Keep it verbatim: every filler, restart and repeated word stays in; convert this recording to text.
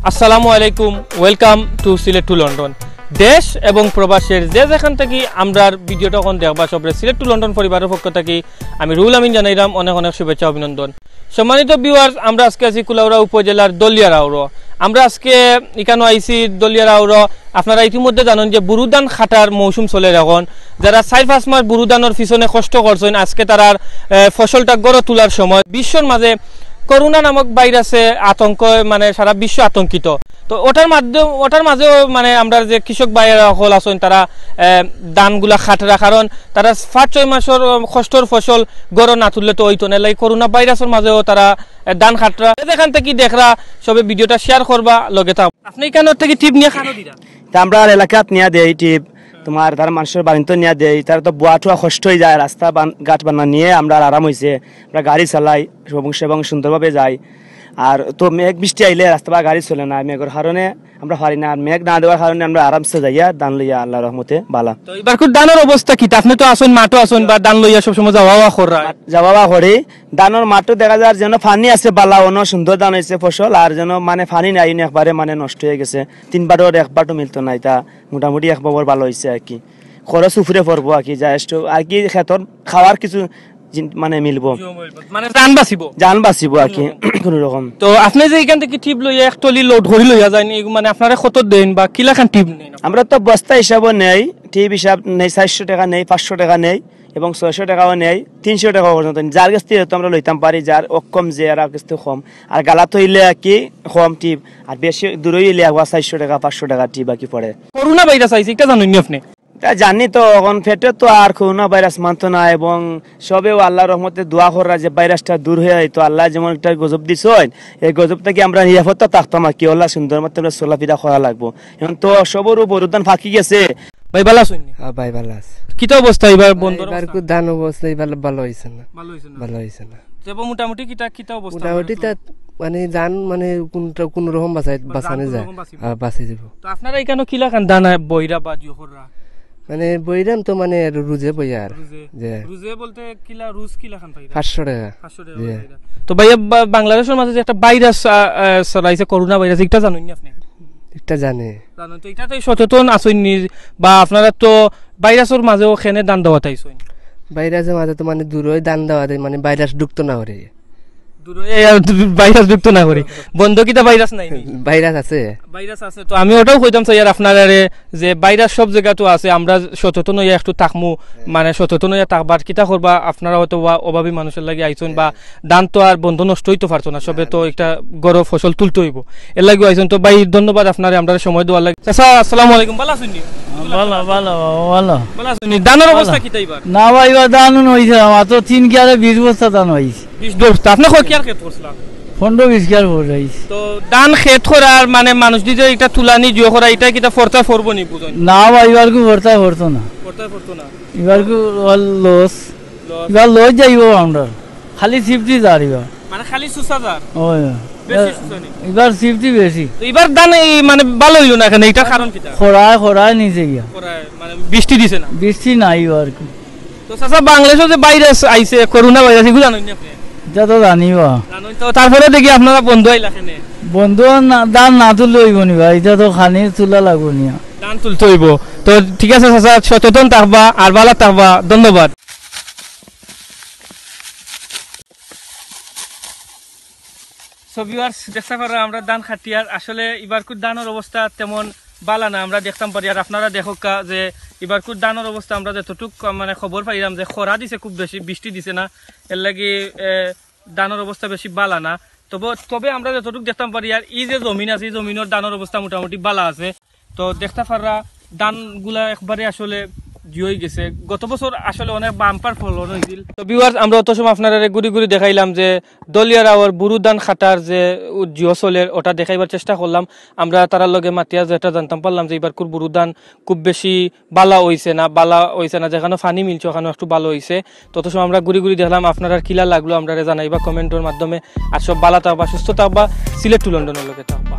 আসসালামু আলাইকুম, welcome to Sylhet to London. দেশ এবং প্রবাসের যে যেখান থাকি আমরার ভিডিওটা অখন দেখবা, সবরে সিলেট টু লন্ডন পরিবারর পক্ষ থাকি আমি রুহুল আমিন জানাইরাম অনেক অনেক শুভেচ্ছা অভিনন্দন। সম্মানিত ভিউয়ার্স, আমরা আজকে আছি কুলাউড়া উপজেলার দলিয়ার আওরো। আমরা আজকে ইকানো আইছি দলিয়ার আওরো। আপনারা ইতিমধ্যে জানইন যে বুরু ধান কাটার মৌসুম চলের অখন। যারা চাইর পাঁচ মাস বুরু ধানর পিছনে কষ্ট করছইন, আজকে তারার, এ, ফসলটা ঘরো তুলার সময়। বিশ্বর মাঝে করোনা নামক ভাইরাসে আতঙ্ক, মানে সারা বিশ্ব আতঙ্কিত। তো ওটার মাধ্যম, ওটার মাঝেও মানে আমরার যে কৃষক ভাইয়েরা অকল আছইন, তারা, এ, ধানগুলা কাটরা, কারণ তারা পাঁচ ছয় মাসর, উম, কষ্টর ফসল ঘরো না তুললে তো অইতো না। এর লাগি করোনা ভাইরাসর মাঝেও তারা, এ, ধান কাটরা। যেখান থাকি দেখরা, সবে ভিডিওটা শেয়ার করবা, লগে থাকবা। আপনে ইকানো থাকি টিপ নিয়া কানো দিরা? তা আমরার এলাকাত নিয়া দেই টিপ। তুমার তারা মানষর বাড়িত নিয়া দেই। তারা তো বুয়া টুয়া কষ্ট অইযায়, রাস্তা বান-, ঘাট বানানিয়ে আমরার আরাম অইছে। আমরা গাড়ি চালাই এবং, এবং সুন্দরভাবে যাই। আর তো মেঘ বৃষ্টি আইলে রাস্তা বা গাড়ি চলে না, মেঘর কারণে আমরা পারি না। আর মেঘ না দেওয়ার কারণে আমরা আরামসে যাইয়া ধান লইয়া আল্লাহর রহমতে বালা। তো ইবারকুর ধানর অবস্থা কিতা? আপনে তো আছইন, মাঠো আছইন বা ধান লইয়া সবসময় যাওয়া আওয়া কররা? যাওয়া আওয়া করি। ধানর মাঠো দেখা যার যেন পানি আছে বালা, অনো সুন্দর ধান অইছে ফসল, আর যেন মানে পানি নাই, একবারে মানে নষ্ট অইগেছে। তিন বাটর এক বাটও মিলতো না, ইতা মোটামুটি এক বাটর বালা অইছে আর কি। খরচ উপরে পড়বো আর কি, যা একটু আর কি খেতর খাওয়ার কিছু জিন-, মানে মিলবো। মানে জান বাঁচিবো। জান বাঁচিবো আর কি, কোনো রকম। তো আপনে যে ইখান থাকি টিপ লইয়া এক টলি লোড করি লইয়া যাইন, এই মানে আপনারা কত দেইন বা কিলাখান টিপ নেইন? আমরা তো বস্তা হিসাবও নেই, টিপ হিসাব নেই, চাইরশো টেকা নেই, পাঁচশো টেকা নেই এবং ছয়শো টেকাও নেই, তিনশো টেকা পর্যন্ত নেই। যার গেছ থাকি তো আমরা লইতাম পারি, যার অক্ষম যে এরা গেছ থাকি কম। আর গালাত অইলে আর কি কম টিপ, আর বেশি দূরে অইলে একবার চাইরশো টেকা, পাঁচশো টেকা টিপ আর কি পড়ে। করোনা ভাইরাস আইছে, ইটা জানইন নি আপনে? তা জানি তো, অখন পেটো তো আর করোনা ভাইরাস মানতো না, এবং সবেও আল্লাহর রহমতে দোয়া কররা যে ভাইরাসটা দূর অইয়া যাইতো। আল্লায় যেমন একটা গজব দিছইন, এই গজব থাকি আমরা নিরাপত্তা থাকতাম আর কি, অলা সুন্দর মতো আমরা চলাফিরা করা লাগবো। এখন তো সবরও বুরু ধান পাকি গেছে। ভাই, ভালা আছইন নি? হ্যাঁ ভাই, ভালা আছি। কিতা অবস্থা ইবার বন্দর? ইবার কু ধান অবস্থা ইবার ভালা অইছে না। ভালা অইছে না। ভালা অইছে না। তে মোটামুটি কিতা, কিতা অবস্থা? মোটামুটি তা মানে জান মানে কোনটা, কোনো রকম বাঁচাই, বাঁচানি যায়। হ্যাঁ, বাঁচি যাইবো। তো আপনারা ইখানো কিলাখান ধান বইরা বা জিও কররা? মানে বইরাম তো মানে আর রুজে বইয়ার। রুজে? যে। রুজে বলতে কিলা, রুজ কিলাখান পাইরা? পাঁচশো টেকা। পাঁচশো টেকা যে। পাইরা। তো ভাইয়া, বা-, বাংলাদেশর মাঝে যে একটা ভাইরাস, আ, আ, ছড়াইছে, করোনা ভাইরাস, ইটা জানইন নি আপনে? ইটা জানি। জানইন তো, ইটা তো সচেতন আছইন নি, বা আপনারা তো ভাইরাসর মাঝেও কেনে ধান দেওয়াত আইছইন? ভাইরাসর মাঝে তো মানে দূরই ধান দেওয়াত, মানে ভাইরাস ঢুকতো না করে। দূরই, এ, আর ভাইরাস ঢুকতো না করে। বন্দো কিতা ভাইরাস নাই নি? ভাইরাস আছে। ভাইরাস আছে। তো আমি ওটাও কইতাম চাইয়ার আপনারারে যে ভাইরাস সব জাগাত আছে, আমরা সচেতন অইয়া একটু থাকমু, মানে সচেতন অইয়া থাকবার কিতা করবা, আপনারা হয়তো বা অভাবী মানুষর লাগি আইছইন বা ধান তো আর বন্দো নষ্ট অইতো পারতো না, সবে তো একটা ঘরো ফসল তুলতে অইবো, এর লাগিও আইছইন। তো ভাই, ধন্যবাদ আপনারে আমরারে সময় দেওয়ার লাগি। চাচা, আসসালামু আলাইকুম, ভালা আছইন নি? ভালা, ভালা, বাবা, ভালা। ভালা আছইন নি? ধানর অবস্থা কিতা ইবার? না ভাই, ইবার ধান অইছে না, মাত্র তিন কিয়ারে বিশ বস্তা ধান অইছে। বিশ বস্তা। আপনে কয় কিয়ার খেত করছিলা? পনেরো বিশ কিয়ার পড়ে অইছে। তো ধান খেত করার মানে মানুষ দিতে ইটা তুলানি জিও করা, ইটা কিতা ফরতা ফরবো নি বুঝইন? না ভাই, ইবার কু ফরতা ফরতো না। ফরতা ফরতো না। ইবার কু অল লস। লস। ইবার লস যাইবো আমরা। খালি সিফটি যার ইবার। মানে খালি সুসা যার? ওই। বেশি সুসা নি? ইবার সিফটি বেশি। তো ইবার ধান এই মানে ভালা অইলো না কেনে, ইটার কারণ কিতা? খরায়, খরায় নিচে গিয়া। খরায়, মানে বৃষ্টি দিছে না? বৃষ্টি নাই ইবার কু। তো চাচা, বাংলাদেশো যে ভাইরাস আইছে, করোনা ভাইরাস, ইগু জানইন নি আপনে? ইটা তো জানি বা। জানইন তো, তারপরে দেখি আপনারা বন্দো আইলা কেনে? বন্দো না, ধান না তুললে অইবো নি ভাই, ইটা তো খানি তুলা লাগবো নি। ধান তুলতে অইবো। তো ঠিক আছে চাচা, সচেতন থাকবা আর ভালা থাকবা। ধন্যবাদ। So viewers, দেখতা পাররা আমরা ধান কাটিয়ার, আসলে ইবারকুর ধানর অবস্থা তেমন ভালা না, আমরা দেখতাম পারি। আর আপনারা দেখউক্কা যে ইবারকুর ধানর অবস্থা আমরা যতটুক, আহ, মানে খবর পাইরাম যে খরা দিছে খুব বেশি, বৃষ্টি দিছে না, এর লাগি, এ, ধানর অবস্থা বেশি ভালা না। তবে, তবে আমরা যতটুক দেখতাম পারি আর ই যে জমিন আছে, ই জমিনর ধানর অবস্থা মোটামুটি ভালা আছে। তো দেখতা পাররা ধানগুলা একবারে আসলে জিও অইগেছে। গত বছর আসলে অনেক বাম্পার ফলন অইছিল। তো viewers, আমরা অত সময় আপনারারে ঘুরি ঘুরি দেখাইলাম যে দলিয়ার আওর বুরু ধান কাটার যে উ-, জিও চলের, ওটা দেখাইবার চেষ্টা করলাম। আমরা তারার লগে মাতিয়া যেটা জানতাম পারলাম যে ইবারকুর বুরু ধান খুব বেশি ভালা অইছে না, ভালা অইছে না, যেখানো পানি মিলছে ওখানো একটু ভালা অইছে। তত সময় আমরা ঘুরি ঘুরি দেখলাম, আপনারার কিলা লাগলো আমরারে জানাইবা কমেন্টর মাধ্যমে। আর সব ভালা থাকবা, সুস্থ থাকবা, সিলেট টু লন্ডনর লগে থাকবা।